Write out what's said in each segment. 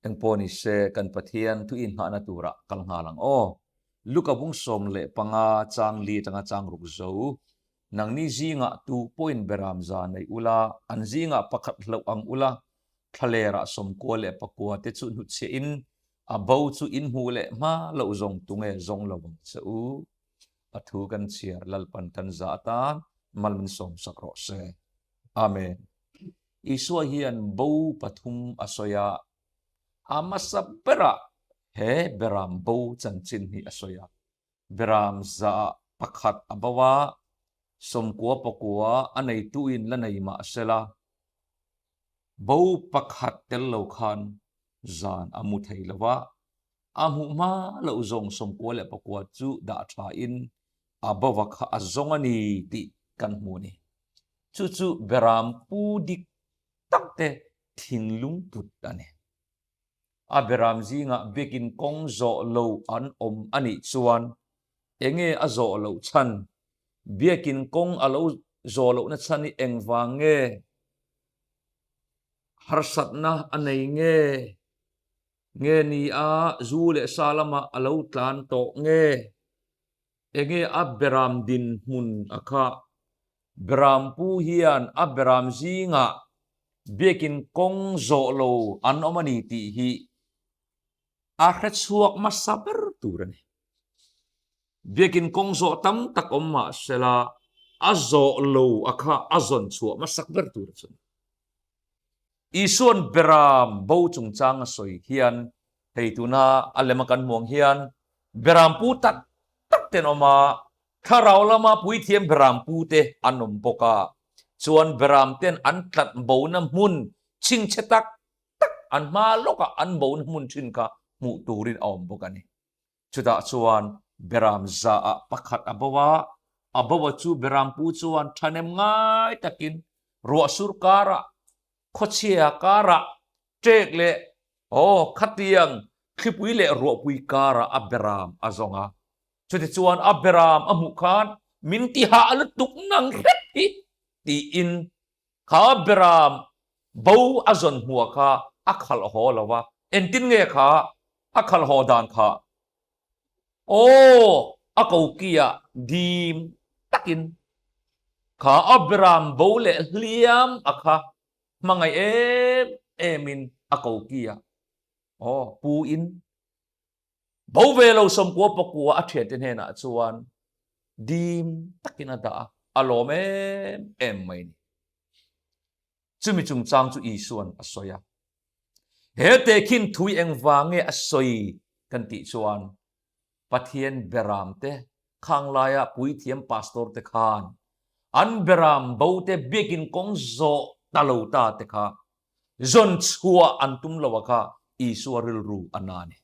Engpawh ni se kan Pathian thu inhnahna turah kal nghal ang aw. Luka bung 15 chang li atanga chang ruk zo. Nangni zingah tu pawhin beram za nei ula, an zingah pakhat hlauh ang ula, thlalerah 99 te chu hnutchhiahin a bo chu in hmuh leh hma loh zawng tunge zawng lo ang che u. A thu kan chhiar Lalpan kan za atan mal min sawmsak rawh se. Amen. Isua hian bo pathum a sawi a, a hmasa berah he beram bo chanchin hi a sawi a. Beram za ah pakhat a bo a, 99 a neituin la nei mah sela, bo pakhat tel lo khan zan a mu thei lo va, a hmuh hma loh zawng 99 chu dah thain a bova kha a zawng a ni tih kan hmu a ni. Chu chu beram pu dik tak te thinlung put a ni. A beram zingah biakin kawng zawh lo an awm a nih chuan enge a zawh loh chhan? Biakin kawng a lo zawh lohna chhan hi engvang nge? Harsatna a nei nge? Nge ni a zu leh sa lamah a lo tlan tawh nge? Enge a beram dinhmun a kha? Beram pu hian a beram zingah biakin kawng zawh lo an awm a ni tih hi a hrechhuak hmasa ber tur a ni. Biakin kawng zawh tam tak awm mah sela a zawh lo a kha a zawn chhuah hmasak ber tur a chu a ni. Isuan beram bo chungchang a sawi hian hei tuna a lema kan hmuh ang hian beram pu tak tak te an awm a, thlarau lama puithiam beram pu te an awm bawk a, chuan beram ten an tlat bona hmun chhingchhe tak tak an hma lawkah an bona hmun thin kha hmuh turin a awm bawk a ni. Chutah chuan beram zaah pakhat a bo a, a bo a chu beram pu chuan thahnem ngai takin ruahsur karah, khawchhia karah, ṭek leh aw khatiang thlipui leh ruahpui karah a beram a zawng a. Chutichuan a beram a hmuh khan min ti hah lutuk nang hrep hi tiin kha beram bo a zawn hmua kha a khalh haw lo a, engtin nge kha a khalh haw dan kha? Aw, a kokia dim takin kha a beram bo leh hliam a kha hmangaih em emin a kokia aw pu in bo ve lo 99 a thiante hnenah chuan dim takin a dah a, a lawm em em mai ni. Chumi chungchang chu Isuan a sawi a. He tehkhin thui engvang nge a sawi kan tih chuan Pathian beram te khang laia puithiam pastor te khan an beram bo te biakin kawng zawh ta lo ta te kha zawn chhuah an tum lo a kha Isua rilru a na a ni.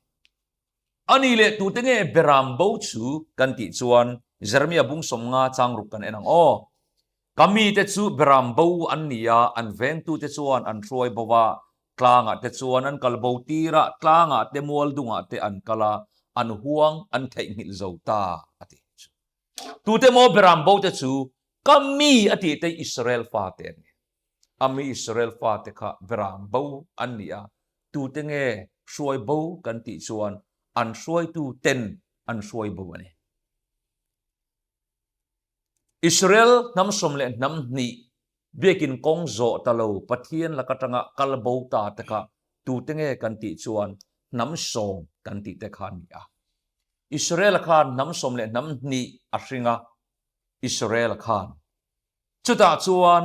Ani leh tute nge beram bo chu kan tih chuan Jeremia bung 50 chang ruk kan en ang aw. Ka mite chu beram bo an ni a, an vengtute chuan an hruai bo a, tlangah te chuan an kal bo tir a, tlangah te mual dungah te an kal a, an huang an theihnghilh zo ta, a ti chu. Tute maw beram bo te chu ka mi a tih te Israel fate an ni. A mi Israel fate kha beram bo an ni a, tute nge hruai bo kan tih chuan an hruaitu ten an hruai bo a ni. Israel hnam sawm leh hnam hnih biakin kawng zawh ta lo Pathian lak atanga kal bo ta te kha tute nge kan tih chuan hnam sawm kan tih te kha a ni a. Israel khan hnam sawm leh hnam hnih a hring a, Israel khan. Chutah chuan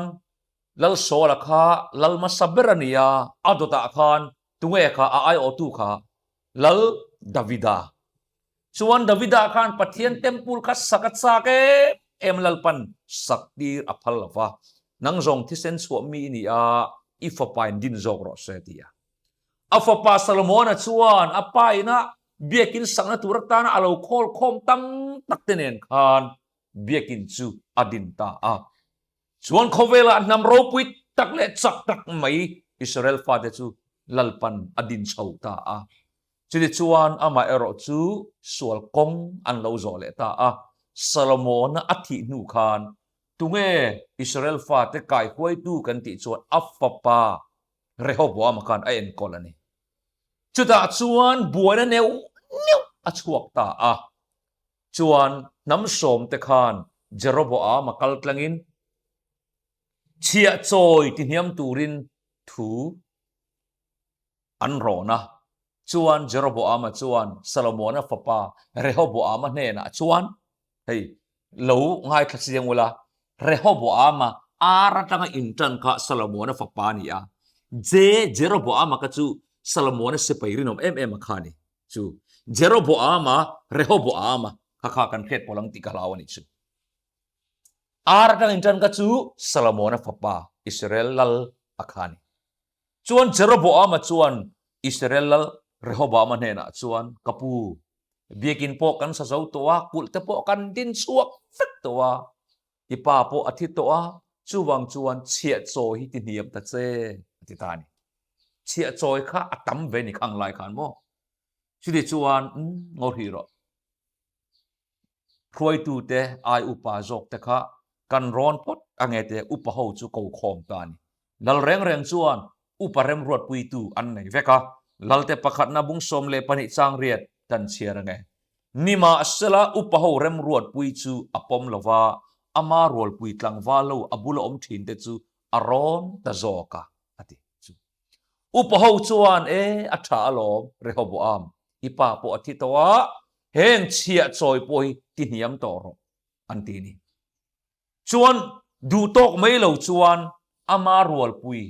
Lal Saula kha lal hmasa ber a ni a, a dawtah khan tunge kha a aiawhtu kha Lal Davida. Chuan Davida khan Pathian temple kha sak a chak em em Lalpan sak tir a phal lo va, nang zawng thisen chhuah mi i ni a, i fapa in din zawk rawh se ti a. A fapa Solomona chuan a pa ina biakin sakna tur atana a lo khawl khawm tam tak te nen khan biakin chu a din ta a. Chuan khawvelah hnam ropui tak leh chak tak mai Israel fate chu Lalpan a din chho ta a. Chutichuan amah erawh chu sual kawng an lo zawh leh ta a. Solomona a thih hnu khan tunge Israel fate kaihuaitu kan tih chuan a fapa Rehoboama khan a enkawl a ni. Chutah chuan buaina neuh neuh a chhuak ta a. Chuan hnam sawmte khan Jeroboama kal tlangin chhiah chawi tihniam turin thu an rawn a. Chuan Jeroboama chuan Salomona fapa Rehoboama hnenah chuan, Hei, lo ngaithla chiang ula, Rehoboama ar atanga intan kha Salomona fapa a ni a, J Jeroboama kha chu Salomona sipai rinawm em em a kha a ni. Chu Jeroboama, Rehoboama kha kha kan hriat pawh lang tih ka hlau a nih chu. Ar atanga intan kha chu Salomona fapa Israel lal a kha a ni. Chuan Jeroboama chuan Israel lal Rehoboama hnenah chuan, Ka pu, biakin pawh kan sa zo tawh a, kulh te pawh kan din chhuak vek tawh a, i pa pawh a thi tawh a, chuvang chuan chhiah chawi hi ti hniam ta che, a ti ta a ni. Chhiah chawi kha a tam ve ni khang lai khan maw? Chuti chuan, Umm, ngaw hrih rawh. Hruaitute ai upa zawkte kha kan rawn phawt a nge te upa ho chu ko khawm ta a ni. Lal reng reng chuan upa remruatpuitu an nei vek a, Lalte pakhatna bung 12 chang riat kan chhiar a nge. Nimahsela upa ho remruatpui chu a pawm lo va, ama rualpui tlangval lo a bula awm thinte chu a rawn ta zawk a, a ti chu. Upa ho chuan, E, a tha alawm, Rehoboam, i pa pawh a thi tawh a, heng chhiah chawi pawh hi ti hniam tawh rawh, an ti ni. Chuan duh tawk mai lo chuan ama rualpui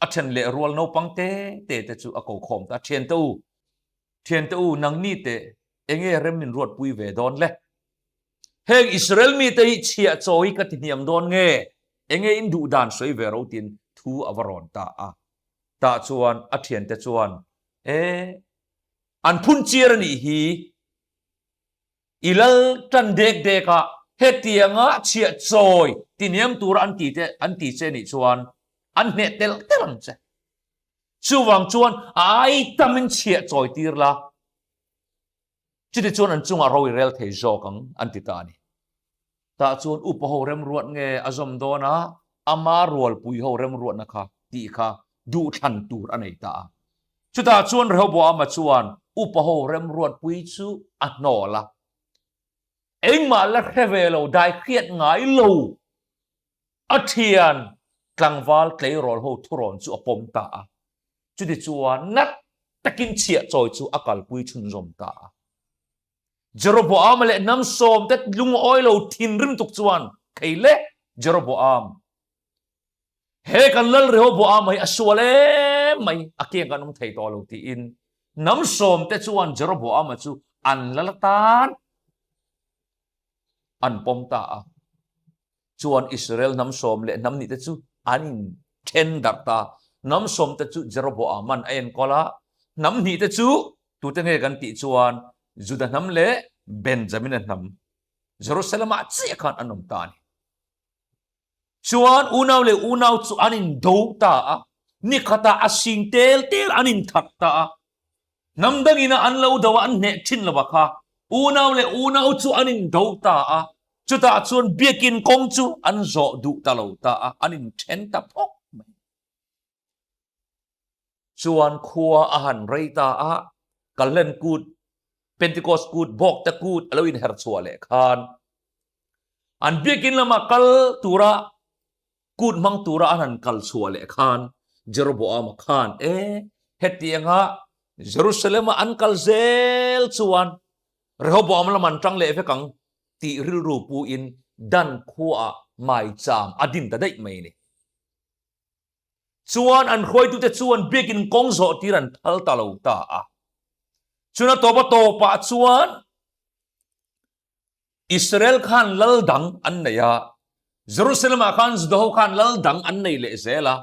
a then leh rual naupang te te te chu a ko khawm ta, Thiante u, thiante u, nangni teh enge rem min ruatpui ve dawn le? Heng Israel mite hi chhiah chaw hi ka ti hniam dawn nge? Enge in duh dan sawi ve ro tiin thu a va rawn ta a. Tah chuan a thiante chuan, E, an phun chiar a nih hi, i lal tan dek dek a, hetianga chhiah chawi ti hniam tura an ti te an ti che nih chuan an hneh telh telh ang che. Chuvang chuan a ai tamin chhiah chawi tir la. Chuti chuan an chungah ro i rel thei zawk ang, an ti ta a ni. Tah chuan upa ho remruat nge a zawm dawn a, ama rualpui ho remruatna kha tih kha duhthlan tur a nei ta a. Chutah chuan Rehoboama chuan upa ho remruatpui chu a hnawl a. Engmah la hre ve lo, dai hriat ngai lo a thian tlangval tleirawl ho thurawn chu a pawm ta a. Chuti chuan nat takin chhiah chawi chu a kalpui chhunzawm ta a. Jeroboama leh hnam sawmte lungawi lo thinrim tuk chuan, Kei le, Jeroboam, he kan lal Rehoboama hi a sual em mai, a kiang kan awm thei tawh lo tiin hnam sawmte chuan Jeroboama chu an lal atan an pawm ta a. Chuan Israel hnam sawm leh hnam nih te chu an in then darh ta. Hnam sawm te chu Jeroboaman a enkawl a, hnam hnih te chu tute nge kan tih chuan Juda hnam leh Benjamina hnam Jerusalem ah chiah khan an awm ta a ni. Chuan unau leh unau chu an in do ta a, nikhatah a sing tel tel an in that ta a. Hnam dangina an lo do a an hneh thin lo a kha unau leh unau chu an in do ta a, chutah chuan biakin kawng chu an zawh duh ta lo ta a, an in then ta phawk mai. Chuan khua a han rei ta a, Kalhlen kut, Pentecost kut, Bawkte kut a lo inher chhuah leh khan an biakin lama kal tura Kut hmang tura an han kal chhuah leh khan Jeroboama khan, E, hetianga Jerusalema an kal zel chuan Rehoboam lam an tang leh vek ang tih rilru puin Dan khuaah maicham a din ta daih mai a ni. Chuan an hruaitute chuan biakin kawng zawh tir an phal ta lo ta a. Chuna tawpa tawpah chuan Israel khan lal dang an nei a, Jerusalem ah khan Juda ho khan lal dang an nei leh zel a.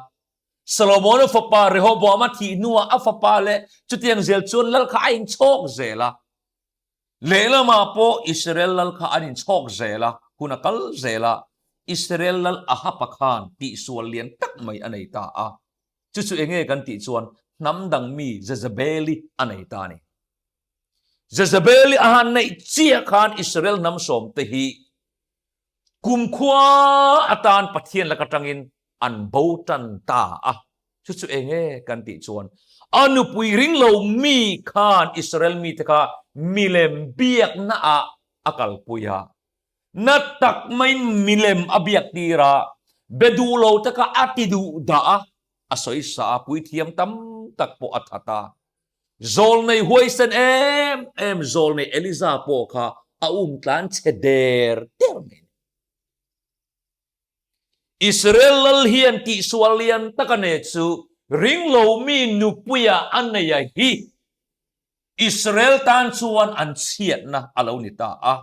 Solomona fapa Rehoboama thih hnuah a fapa leh chutiang zel chuan lal kha a inchhawk zel a. Lehlamah pawh Israel lal kha an inchhawk zel a, hun a kal zel a, Israel lal Ahaba khan tihsual lian tak mai a nei ta a. Chu chu enge kan tih chuan hnam dang mi Jezebeli a nei ta a ni. Jezebel-i a han neih chiah khan Israel hnam sawmte hi kumkhua atan Pathian lak atangin an bo tan ta a. Chu chu enge kan tih chuan. A nupui ring lo mi khan Israel mite kha milem biakna ah a kalpui a. Na tak maiin milem a biak tir a, be duh lo te kha a ti duh dah a, a sawi sa a, puithiam tam tak pawh a that a. Zawlnei huaisen em em zawlnei Eliza pawh kha a um tlan chhe der der mai a ni. Israel lal hian tihsual lian tak a ne chu ringlomi nupuia a nei a hi Israel tan chuan an chhiatna a lo ni ta a.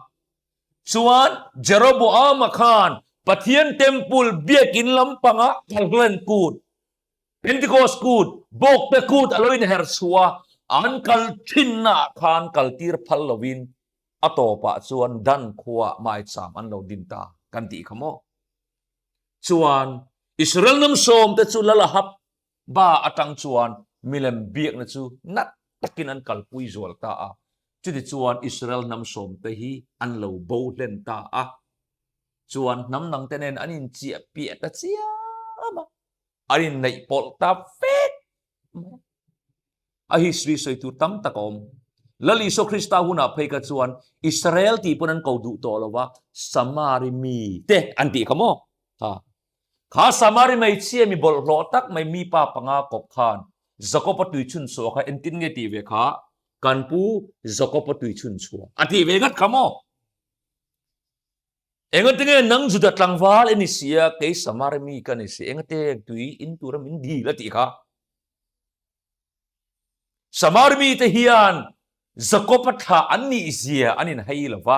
Chuan Jeroboama khan Pathian temple biakin lampanga Kalhlen kut, Pentecost kut, Bawkte kut a lo inher chhuah a, an kal thinnaah khan kaltir phal lovin A tawpah chuan Dan khuaah maicham an lo din ta kan tih kha maw? Chuan Israel hnam sawmte chu Lal Ahab ba atang chuan milem biakna chu nat takin an kalpui zual ta a. Chutichuan Israel hnam sawmte hi an lo bo hlen ta a. Chuan hnam dangte nen an inchiah piah ta chiam a, an inneih pawlh ta vek mai a. A history sawi tur tam tak a awm. Lal Isua Krista hunah phei kha chuan Israel tih pawn an ko duh tawh lo va, Samari mi te an tih kha maw? Ha. Kha Samari hmeichhia mi bawlhhlawh tak mai mi pa panga kawp khan Jakob-a tui chhun chhuah kha engtin nge tih ve kha? Kan pu Jakob-a tui chhun chhuah a tih ve ngat kha maw? Engati nge nang Juda tlangval i ni sia, kei Samari mi ka ni si, engati tui in tura min dil a tih kha? Samari mite hian Jakob-a thlah an nih zia an inhei lo va,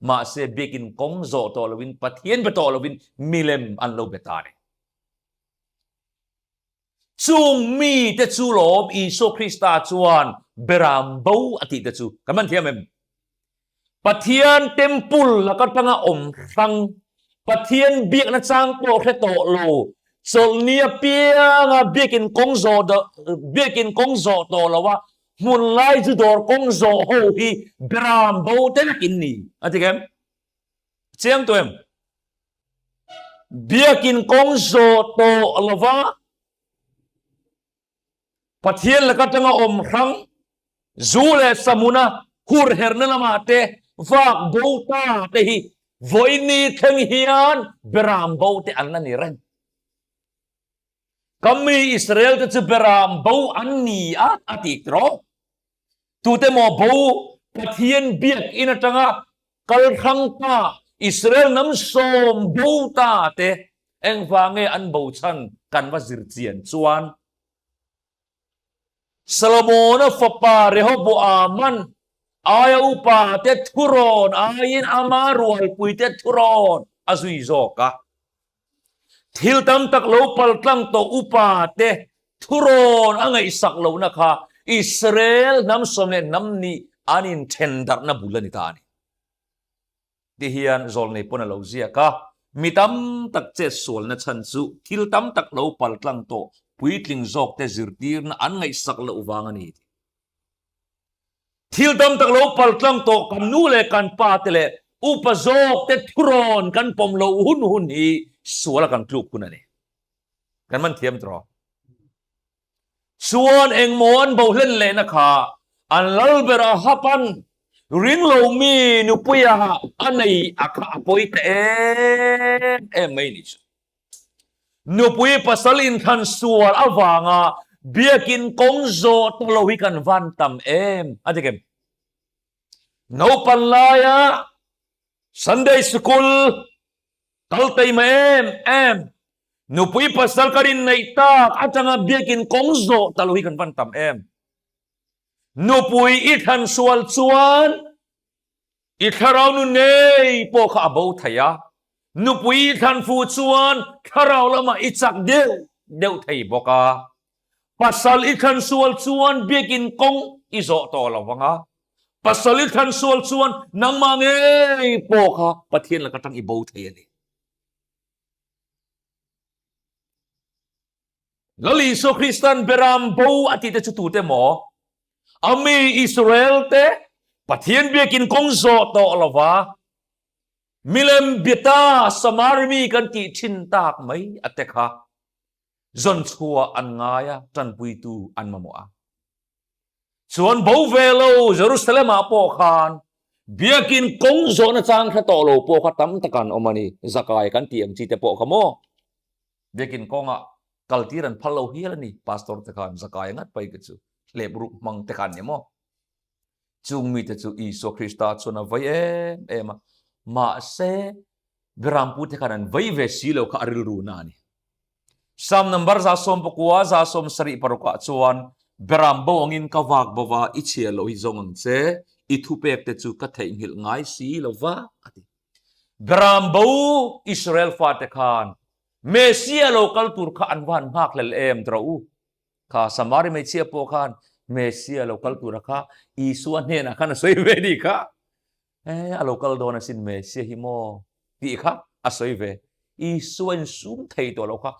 mahse biakin kawng zawh tawh loin Pathian be tawh loin milem an lo be ta a ni. Chung mite chu lawm Isua Krista chuan beram bo a tih te chu kan man thiam em? Pathian temple laka tanga awm hrang, Pathian biakna chang pawh hre tawh lo, chawlhni apianga biakin kawng zawh biakin kawng zawh tawh lo a, hmun lai chu dawr kawng zawh ho hi beram bo te nakin ni a ti kem? Chiang tawh em? Biakin kawng zawh tawh lo va, Pathian laka tanga awm hrang, zu leh samuna hur herna lamah te vak bo ta te hi vawiin thleng hian beram bo te an la ni reng. Ka mi Israel te chu beram bo an ni a a ti tawh. Tute maw bo Pathian biakinn atanga kal hrang ta Israel hnam sawm bo ta te engvang nge an bo chhan kan va zir chian chuan Solomona fapa Rehoboaman aia upa te thurawn aiin ama rualpui te thurawn a zui zawk a. Thil tam tak lo paltlang tawh upa te thurawn a ngaihsak lohna kha Israel hnam sawm leh hnam nih an inthen darhna bul a ni ta a ni. Ti hian zawlnei pawn a lo ziak a, mi tam tak chet sualna chhan chu thil tam tak lo paltlang tawh puitling zawkte zirtirna an ngaihsak loh vang a ni tih. Thil tam tak lo paltlang tawh kan nu leh kan pa te leh upa zawk te thurawn kan pawm loh hun hun hi sual a kan tluk hun a ni. Kan man thiam tawh. Chuan engmaw an bo hlen lehna kha an lal ber a hapan ring lo mi nupuia a nei a kha a pawi ta em em mai ni chu. Nupui pasal inthlan sual avanga biakin kawng zawh ta lo hi kan van tam em a ti kem. Naupan laia Sunday School kal taima em em nupui pasal kan inneih tak atanga biakin kawng zawh ta lo hi kan van tam em. Nupui i thlan sual chuan I thlarau nu ngei pawh kha a bo thei a, nupui i thlan fu chuan thlarau lamah i chak deuh deuh thei bawk a. Pasal i thlan sual chuan biakin kawng i zawh tawh lo vang a, pasal i thlan sual chuan nangmah ngei pawh kha Pathian laka tang i bo thei a ni. Lal Isua Kristan beram bo a tih te chu tute maw? A mi Israel te Pathian biakin kawng zawh tawh lova milem biata Samari mi kan tih thin tak mai a te kha zawn chhuah an ngai a, tanpuitu an mamawh a. Chuan bo ve lo Jerusalem ah pawh khan biakin kawng zawhna chang hre tawh lo pawh kha tam tak an awm a ni. Zakai kan tih ang chi te pawh kha maw? Biakin kawngah kal tir an phal lo hial a ni. Pastor te khan zakai ngat pai te chu hlep ruk hmang te khan ni maw? Chung mite chu Isua Krista chuan a vei em em a, mahse Berampu te khan an vei ve si lo kha a rilru na a ni. Psalm number 119 176 ah chuan Beram bo angin ka vak bo va, i chhia lo hi zawng ang che, i thupek te chu ka theihnghilh ngai si lo va, a ti. Beram bo Israel fate khan Messia lo kal tur kha an va han nghakhlel em trawh u. Kha Samari hmeichhia pawh khan Messia lo kal tura kha Isua hnenah khan a sawi ve ni kha. E, a lo kal dawn asin Messia hi maw tih kha a sawi ve. Isua in sum thei tawh lo kha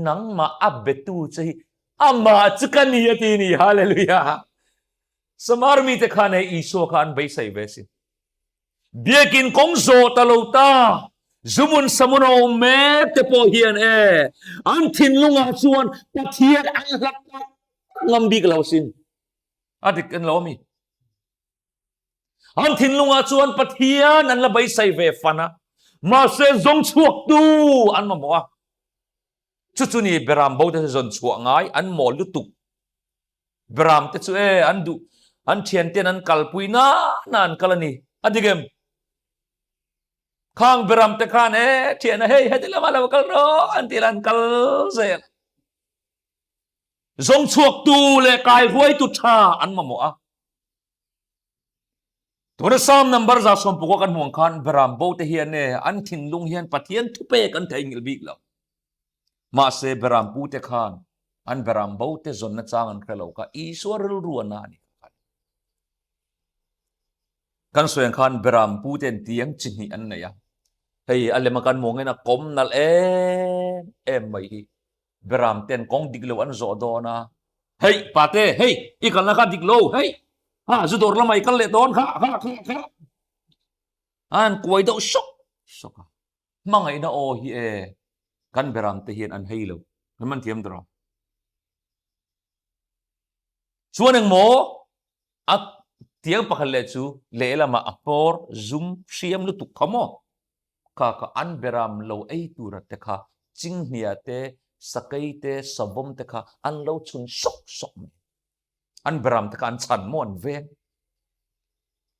nangmah a betu che hi amah chu ka ni a ti ni. Hallelujah. Samari mite khan e Isua kha an beisei ve sin. Biakin kawng zawh ta lo ta, zumun samun a awm mek te pawh hian e, an thinlungah chuan Pathian an hlat tak ngam bik lo sin. A dik en lo ami? An thinlungah chuan Pathian an la beisei ve fan a, mahse zawng chhuaktu an mamawh a. Chu chu ni Beram bo te chu zawn chhuah ngai an mawl lutuk. Beram te chu e an duh an thian ten an kalpui na na an kal a ni. A dik em? Khang Beram te khan e thian a hei heti lama lo kal rawh an ti la an kal zel. Zawng chhuaktu leh kaihruaitu tha an mamawh a. Tuna Psalm number 119 kan hmuh ang khan Beram bo te hian e an thinlung hian Pathian thupek an theihnghilh bik lo. Mahse Beram pu te khan an Beram bo te zawnna chang an hre lo kha Isua rilru a na a ni kha. Kan sawi ang khan Beram pu ten tiang chi hnih an nei a. Hei a lema kan mawngin a kawm nalh em em mai hi. Beram ten kawng dik lo an zawh dawn a. Hei pate hei i kalna kha dik lo hei ha zu dawr lamah i kal leh dawn kha kha kha kha an kuai deuh sawk sawk a. Hmangaihna aw hi e kan beram te hian an hei lo kan man thiam dawr a. Chuan engmaw a tiang pakhat leh chu lehlamah a hmawr zum hriam lutuk kha maw? Kha kha an beram lo ei tura te kha chinghnia te, sakei te, savawm te kha an lo chhun sawk sawk mai. An beram te kha an chhan maw an veng.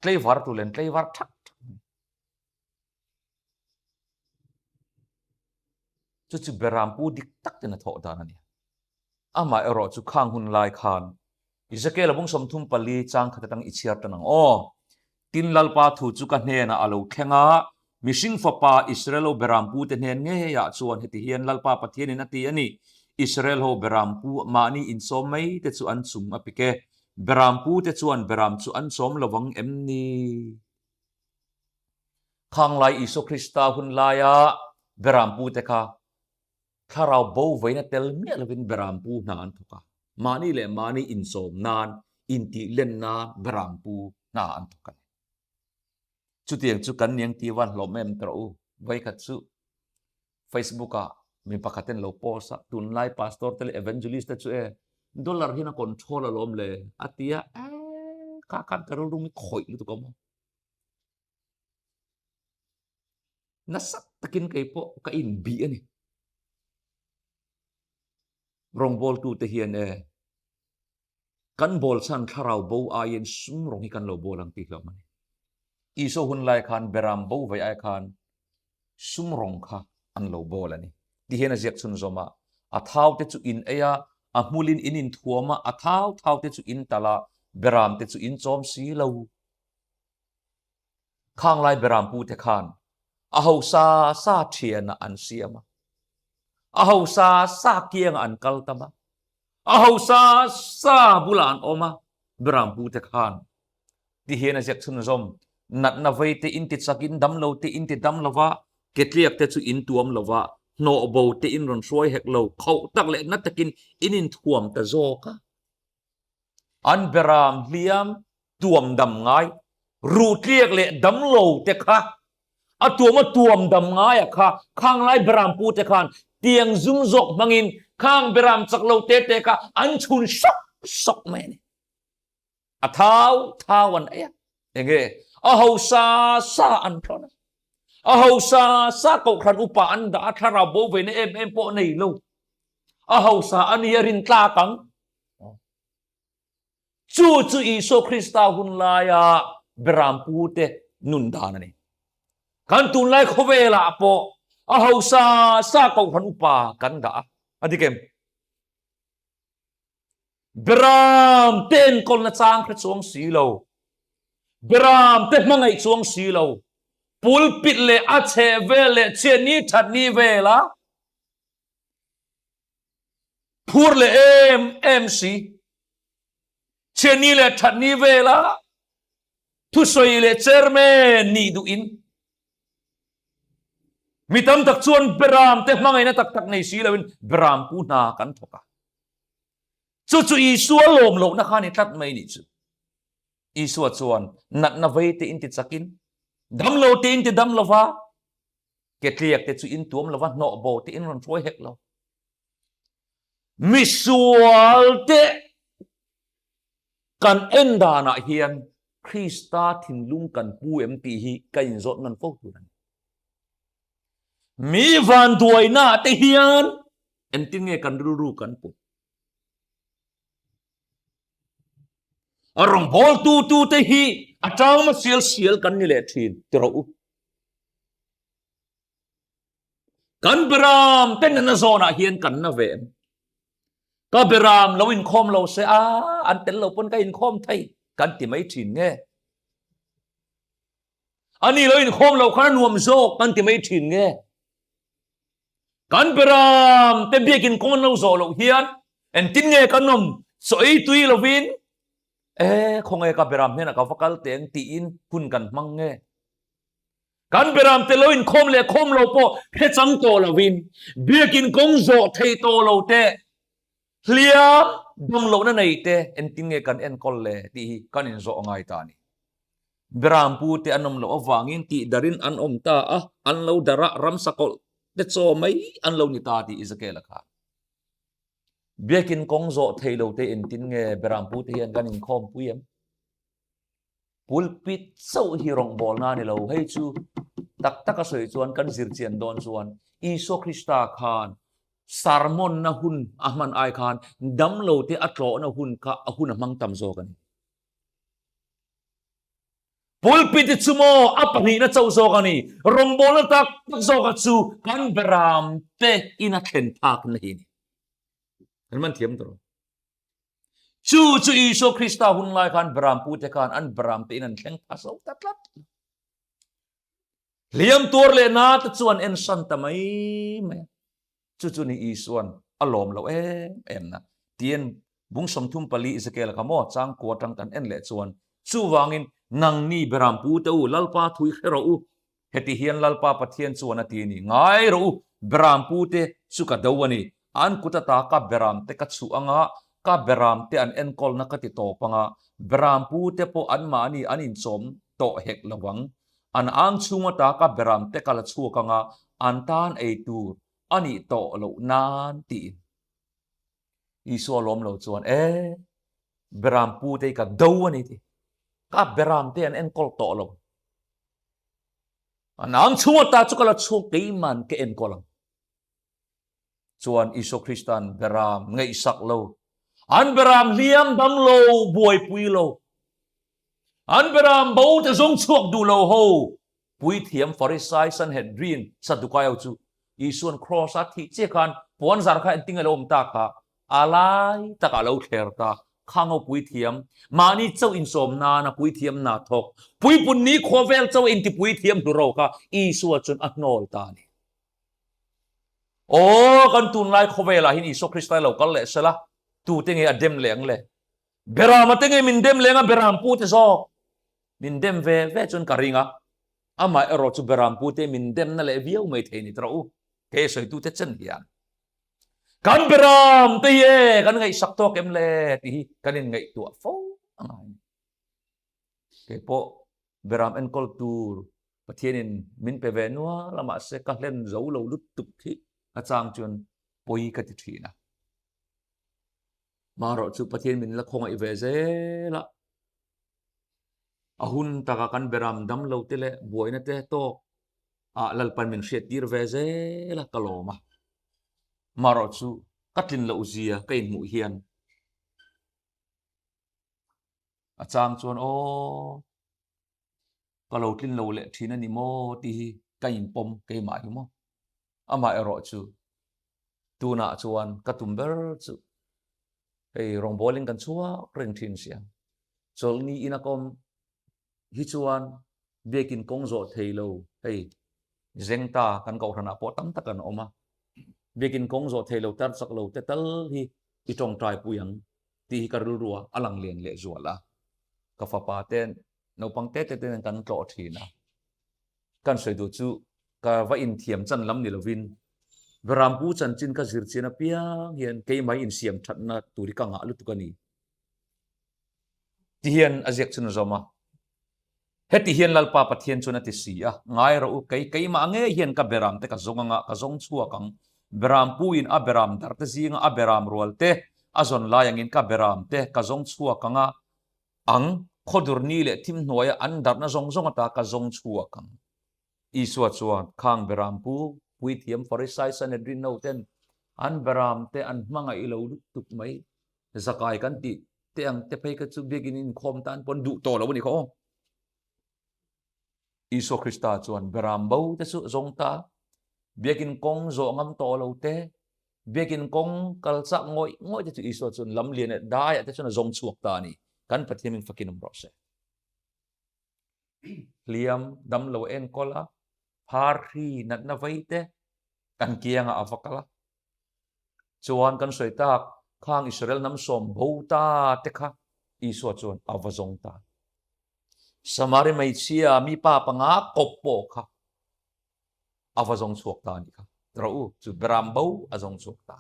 Tleivar tur leh an tleivar thak thak mai. Chu chu Berampu dik tak ten a thawh dan a ni. Amah erawh chu khang hun lai khan Ezekiel a bung 34 chang khat atang i chhiar tan ang aw. Tin Lalpa thu chu ka hnenah a lo thleng a, mihring fapa Israel ho Berampu te hnen ngeiah chuan heti hian Lalpa Pathianin a ti a ni, Israel ho Berampu mahni insawm mai te chu an chung a pik e, Berampu te chuan Beram chu an sawm lovang em ni? Khanglai Isua Krista hun laia Berampu te kha thlarau bo veina tel miah lovin Berampu hna an thawk a, mahni leh mahni insawm nan, intih len nan Berampu hna an thawk a ni. Chutiang chu kan niang ti van hlawm em tawh u, vawikhat chu Facebook ah mi pakhat in lo post a, tunlai pastor te leh evangelist te chu e dollar hian a control alawm le a ti a, ee kha khan ka rilru mi khawih lutuk a maw. Nasa takin kei pawh ka inbih a ni. Rawngbawltute hian e kan bawl chhan thlarau bo aiin sum rawng hi kan lo bawl ang tih hlauh a ni. Isua hun lai khan beram bo vei ai khan sum rawng kha an lo bawl a ni. Ti hian a ziak chhunzawm a, a thau te chu in ei a, a hmulin in inthuam a, a thau thau te chu in talh a, beram te chu in chawm si lo. Khanglai beram pu te khan a hausa sa thianah an siam a, a hausa sa kiangah an kal tam a, a hausa sa bulah an awm a, beram pu te khan ti hian a ziak chhunzawm, natna vei te in ti chakin dam lo te in ti dam lo va, ketliak te chu in tuam lo va, hnawh bo te in rawn hruai hek lo, khauh tak leh na takin in inthuam ta zawk a. An beram hliam tuam dam ngai, ruhtliak leh damlo te kha a tuam a tuam dam ngai a kha khanglai beram pu te khan tiang zum zawk hmangin khang beram chak lo te te kha an chhun sawk sawk mai a ni. A thau thau an ei a. Enge a hausa sa an thawn a. A hausa sa kohhran upa an dah a, thlarau bo ve na em em pawh nei lo. A hausa a nia rin tlak ang. Chu chu Isua Krista hun laia Berampute nun dan a ni. Kan tunlai khawvelah pawh a hausa sa kohhran upa kan dah a, a dik em? Beram te enkawlna chang hre chuang si lo, Beram te hmangaih chuang si lo, pulpit leh a chheh vel leh chhiatni thatni vela phur leh em em si, chhiatni leh thatni vela thusawi leh chairman nih duhin mi tam tak chuan beram te hmangaihna tak tak nei si loin beram pu hna kan thawk a. Chu chu Isua lawm lohna kha ni tlat mai nih chu. Isua chuan natna vei te in ti chakin, dam lo te in ti dam lova, ketliak te chu in tuam lova hnawh bo te in rawn hruai hek lo. Misual te kan en danah hian Krista thinlung kan pu em tih hi ka inzawt ngan fo tur a ni. Mi vanduaina te hian engtin nge kan rilru kan put? A rawngbawltu tu te hi a tangma sial sial kan ni leh thin ti rawh u. Kan beram te nana zawnah hian kan na ve em? Ka beram lo inkhawm lo se a, an tel lo pawn ka inkhawm thei kan ti mai thin nge? Ani lo inkhawm lo khan a nuam zawk kan ti mai thin nge? Kan beram te biakin kawng an lo zawh loh hian engtin nge kan awm chaw ei tui lovin e khawnge ka beram hnenah ka va kal teng tiin hun kan hmang nge? Kan beram te lo inkhawm leh khawm lo pawh hre chang tawh lovin biakin kawng zawh thei tawh lo te, hliam dam lohna nei te engtin nge kan enkawl le tih hi kan inzawh a ngai ta a ni. Beram pu te an awm loh avangin tih darin an awm ta a, an lo dar a, ramsa kawlh te chaw mai an lo ni ta tih Ezekiel-a khan biakin kawng zawh thei lo te engtin nge beram pu te hian kan inkhawm pui em? Pulpit chauh hi rawngbawlna a ni lo, hei chu tak taka sawi chuan kan zir chian dawn chuan Isua Krista khan sermon-na hun a hman ai khan damlo te a tlawhna hun kha a hun a hmang tam zawk a ni. Pulpit hi chu maw a pahnihna chauh zawk a ni, rawngbawlna tak tak zawka chu kan beram te in a thlen phakna hi a ni. Kan man thiam tawh. Chu chu Isua Krista hun lai khan beram pute khan an beram te in an thleng pha zo ta tlat. Hliam tuar leh na te chu an en san ta mai mai. Chu chu ni Isuan a lawm lo em em na. Tien bung 34 Ezekiel kha maw chang kua tang kan en leh chuan chuvangin nangni beram pute u Lalpa thui hre rawh u Heti hian Lalpa Pathian chuan a ti a ni, Ngai rawh u, beram pute chu ka do a ni. An kut ata ka beramte ka chhuh anga, ka beramte an enkawlna ka ti tawp anga, beram pute pawh anmahni an inchawm tawh hek lo ang. An ang chhung ata ka beramte ka la chhuak anga, an tan ei tur a nih tawh loh nan tiin. Isua lawm lo chuan, E, beram pute hi ka do a ni ti. Ka beramte an enkawl tawh lo. A nang chhung ata chu ka la chhuak keiman ka enkawl ang. Chuan Isua Kristan beram ngaihsak lo, an beram hliam dam lo buaipui lo, an beram bo te zawng chhuak duh lo ho puithiam Farisai Sanhedrin Sadukai ho chu Isuan kraws a thih chiah khan puan zar kha engtin nge lo awm ta kha a lai takah a lo thler ta. Khang ho puithiam mahni chauh insawm nana puithiam hna thawk puipun ni khawvel chauh inti puithiam hlu ro kha Isua chuan a hnawl ta a ni. Aw kan tunlai khawvelah hian Isua Krista lo kal leh sela tute nge a dem leh ang le? Berama te nge min dem leng a beram pu te zawk min dem ve ve chuan ka ring a. Amah erawh chu beram pu te min demna leh viau mai thei ni tawh u. Kei sawitu te chen hian kan beram te hi e kan ngaihsak tawk em le tih hi kan inngaihtuah fo a ngai a ni. Kei pawh beram enkawl tur Pathianin min pe ve nual a mahse ka hlen zo lo lutuk hi a chang chuan pawi ka ti thin a. Marawh chu Pathian min la khawngaih ve zel a. A hun taka kan beram dam lo te leh buaina te tawk ah Lalpan min hriat tir ve zel a ka lawm a. Marawh chu ka tlin loh zia ka inhmuh hian a chang chuan aw ka lo tlin lo leh thin a ni maw tih hi ka inpawm keimah hi maw. Amah erawh chu tunah chuan ka tum ber chu hei rawngbawlin kan chhuak reng thin sia. Chawlhni ina ka awm hi chuan biakin kawng zawh thei lo hei Zengta kan kohhranah pawh tam tak an awm a. Biakin kawng zawh thei lo tar chak lo te tal hi i tawngtai pui ang tih hi ka rilru a a lang lian leh zual a. Ka fapa ten naupang te te ten kan tlawh thin a. Kan sawi duh chu ka va inthiam chan lam ni lovin Berampu chanchin ka zir chian apiang hian keimah insiam thatna tur hi ka ngah lutuk a ni. Ti hian a ziak chhun a zawm a. Heti hian Lalpa Pathian chuan a ti si a, Ngai rawh u, kei keimah ngei hian ka beram te ka zawng anga ka zawng chhuak ang. Berampuin a beram dar te zinga a beram rual te a zawn lai angin ka beram te ka zawng chhuak anga ang, khawdur ni leh thim hnuaia an darhna zawng zawng ata ka zawng chhuak ang. Isua chuan, Khang berampu, puithiam Farisai Sanhedrin ho ten an beram te an hmangaih lo lutuk mai, zakai kan tih te ang te phei kha chu biakin inkhawm tan pawn duh tawh lo a ni kha aw. Isua Krista chuan beram bo te chu zawng ta, biakin kawng zawh ngam tawh lo te, biakin kawng kal chak ngawih ngawih te chu Isua chuan lam lian leh daiah te chuan a zawng chhuak ta a ni. Kan Pathian min fakin awm rawh se. Hliam dam lo enkawl a, phar hri natna vei te kan kiangah a va kal a. Chuan kan sawi tak, khang Israel hnam sawm bo ta te kha Isua chuan a va zawng ta. Samari hmeichhia mi pa panga kawp pawh kha a va zawng chhuak ta a nih kha. Rawh u, chu beram bo a zawng chhuak ta.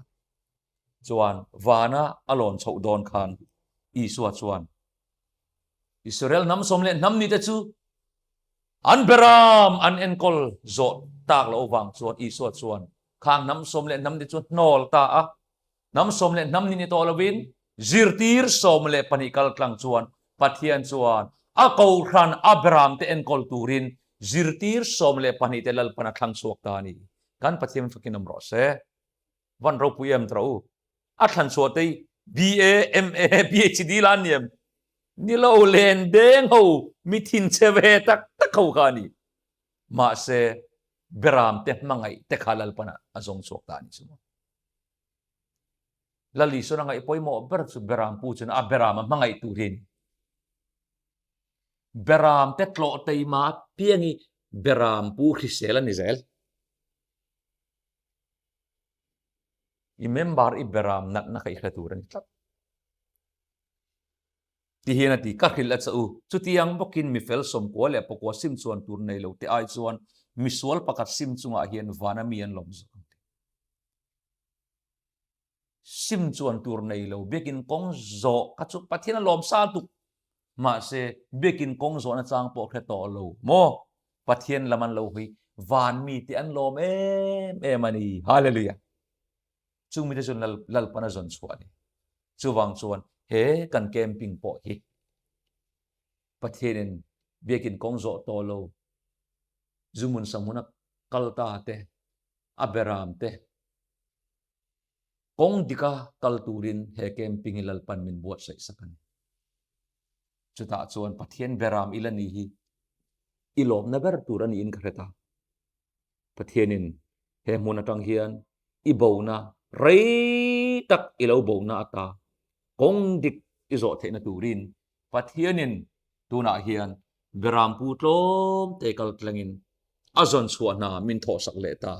Chuan vana a lawn chhoh dawn khan Isua chuan Israel hnam sawm leh hnam nite chu an beram an enkawl zawh tak loh vang chuan Isua chuan khang hnam sawm leh hnam ni chu hnawl ta a. Hnam sawm leh hnam ni ni tawh lovin zirtir 12 kal tlang chuan Pathian chuan a kohhran a beramte enkawl turin zirtir 12 te Lalpan a thlang chhuak ta a ni. Kan Pathian fakin awm rawh se. Van ropui em tawh u. A thlan chhuah te hi BA, MA, PhD la an ni em? Ni lo len deng ho mi thinchhe ve tak tak ho kha a ni. Mahse beram te hmangaih te kha Lalpan a zawng chhuak ta a ni chu. Lal Isuan a ngaih pawimawh ber chu beram pu chuan a beram a hmangaih tur hi a ni. Beram te tlawh teima apiang hi beram pu hrisel a ni zel. I member i beram natna kha i hre tur a ni tlat. Ti hian a ti, Ka hrilh a che u, chutiang bawkin mi fel sawmkua leh pakua sim chuan tur nei lo te ai chuan misual pakhat sim chungah hian vana mi an lawm zawk ang ti. Sim chuan tur nei lo biakin kawng zawh kha chu Pathian a lawm sa tuk. Mahse, biakin kawng zawhna chang pawh hre tawh lo maw? Pathian lam an lo hawi, van mite an lawm em em a ni. Hallelujah! Chung mite chuan Lalpan a zawn chhuah a ni. Chuvang chuan he kan camping pawh hi Pathianin biakin kawng zawh tawh lo, Zumun Sahmuna kal ta te, a beram te, Kawng dika kal turin he camping hi Lalpan min buatsaih sak a ni. Chutah chuan Pathian beram ila ni hi i lawmna ber tur a niin ka hre ta. Pathianin he hmun atang hian i bona rei tak i lo bona ata kawng dik i zawh theihna turin Pathianin tunah hian berampu tlawm te kal tlangin a zawn chhuah hna min thawhsak leh ta.